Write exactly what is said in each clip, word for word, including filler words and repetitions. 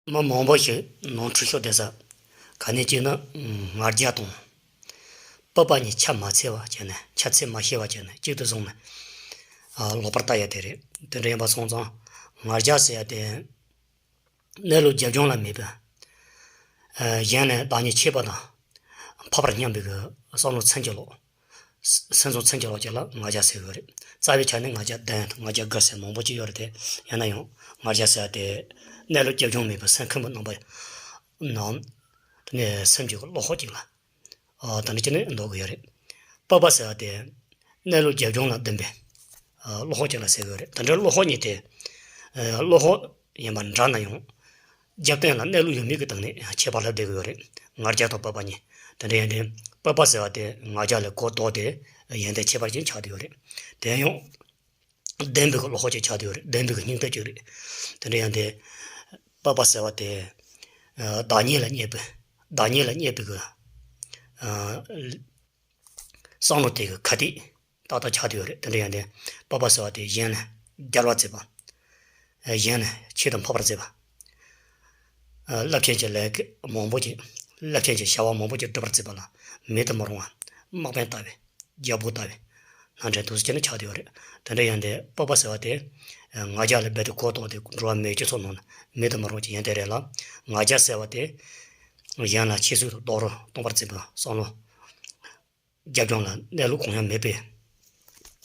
མི་མང་པོ་ཞིག་ནོར་འཁྲུལ་ཤོར་བསྡད་ས། ག་ནས་ཅིག་ན་ང་རྒྱལ་དང་། སྤོབས་པ་གཉིས་ཆ་མ་འཚལ་བ་བྱས་ནས། ཆ་འཚལ་མ་ཤེས་པ་བྱས་ནས་གཅིག་ཏུ་བཟུང་ནས་ལོག་པར་ལྟ་ཡ་དེ་རེད། དེ་འདྲ་ཡིན་པ་སོང་ཙང་ང་རྒྱལ་ཟེར་ཡ་དེ། གནས་ལུགས་རྒྱབ་ལྗོངས་ལ་མེད་པའི། ཨ། གཞན་ལས་བདག་ཉིད་ཆེ་བ་དང་། འཕགས་པར་སྙམ་པའི་གི་བསམ་བློ་མཚན་གྱི་ལོག་སེམས་བཟང་མཚན་གྱི་ལོག་ཅིག་ལ་ང་རྒྱལ་ཟེར་གི་ཡོད་རེད། རྩ་བའི་ཆ་ནས་ང་རྒྱལ་ལྡན། ང་རྒྱལ་དགུ་ཟེར་མང་པོ་ཅིག་ཡོད་རེད་དེ། ཡིན་ན་ཡང་ང་རྒྱལ་ཟེར་བ་དེ་གནས་ལུགས་རྒྱབ་ལྗོངས་མེད་པའི་སེམས་ཁམས་རྣམ་པ་ནང་དེ་ནས་སེམས་ཀྱི་བློ་ཁོག་ཅིག་ལ། ཨ། དེ་འདྲ་བྱས་ནས་འདོགས་ཀྱི་ཡོད་རེད། སྤོབས་པ་ཟེར་བ་དེ་གནས་ལུགས་རྒྱབ་ལྗོངས་ལ་ལྡན་པའི། ཨ། བློ་ཁོག་ཅིག་ལ་ཟེར་གྱི་ཡོད་རེད། དེ་འདྲའི་བློ་ཁོག་གཉིས་དེ། ཨ། བློ་ཁོག་ཡིན་པ་འདྲ་ན་ཡང་རྒྱབ་རྟེན་ལ་གནས་ལུགས་ཡོད་མེད་ཀྱི་སྟེང་ནས་ཁྱད་པར་སླེབས་བསྡད་ཀྱི་ཡོད་རེད། ང་རྒྱལ་དང་སྤོབས་པ་གཉིས། དེ་འདྲ་ཡིན་དུས་སྤོབས་པ་ཟེར་བ་དེ་ང་རྒྱལ་ལས་གོ་ལྡོག་སྟེ་ཡོན་ཏན་ཁྱད་པར་ཅན་ཆགས་བསྡད་ཡོད་རེད། དེ་ཡང་ལྡན་པའི་གི་བློ་ཁོག་ཅིག་ཆགས་བསྡད་ཡོད་རེད། ལྡན་པའི་གི་སྙིང་སྟོབས་ཅིག་རེད། དེ་འདྲ་ཡིན་དུས་སྤོབས་པ་ཟེར་བ་དེ། ཨ། བདག་ཉིད་ལ་བརྙས་པའི། བདག་ཉིད་ལ་བརྙས་པའི་གི། ཨ། བསམ་བློ་དེ་གི་ཁ་གཏད་ཏག་ཏག་ཆགས་བསྡད་ཡོད་རེད། དེ་འདྲ་ཡིན་དུས་སྤོབས་པ་ཟེར་བ་དེ་གཞན་ལ་རྒྱལ་བར་བརྩེ་བ། གཞན་ལ་ཆེད་དུ་འཕགས་པར་བརྩེ་བ། རླབས་ཆེན་གྱི་ལས་ཀ་མང་པོ་ཅིག་རླབས་ཆེན་གྱི་བྱ་བ་མང་པོ་ཅིག་སྒྲུབ་པར་བརྩེ་བ་ལ་མེད་དུ་མི་རུང་བ། དམག་དཔོན་ལྟ་བུའི། རྒྱལ་པོ་ལྟ་བུའི། ནང་འདྲེན་དུ་སུ་བྱས་ནས་ཆགས་བསྡད་ཡོད་རེད། དེ་འདྲ་ཡིན་དུས་སྤོབས་པ་ཟེར་བ་དེ་ང་རྒྱལ་ལ་རྦད་དེ་གོ་ལྡོག་སྟེ་འགྲོ་བ་མིའི་སྤྱི་ཚོགས་ནང་ན་མེད་དུ་མི་རུང་བ་ཅིག་ཡིན་དེ་རེད་ལ། ང་རྒྱལ་ཟེར་བ་དེ་གཞན་ལ་ཆེད་དུ་རྡོག་རོལ་གཏོང་བར་བརྩེ་བའི་བསམ་བློ། རྒྱབ་ལྗོངས་ལ་གནས་ལུགས་གང་ཡང་མེད་པའི་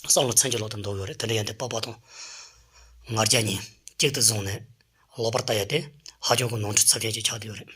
བསམ་བློ་མཚན་གྱི་ལོག་ཏུ་འདོགས་ཡོད་རེད། དེ་འདྲ་ཡིན་དུས་སྤོབས་པ་དང་ང་རྒྱལ་གཉིས་གཅིག་ཏུ་བཟུང་ནས་ལོག་པར་ལྟ་ཡ་དེ་ཧ་ཅང་གི་ནོར་འཁྲུལ་ཚབས་ཆེན་ཅིག་ཆགས་བསྡད་ཡོད་རེད།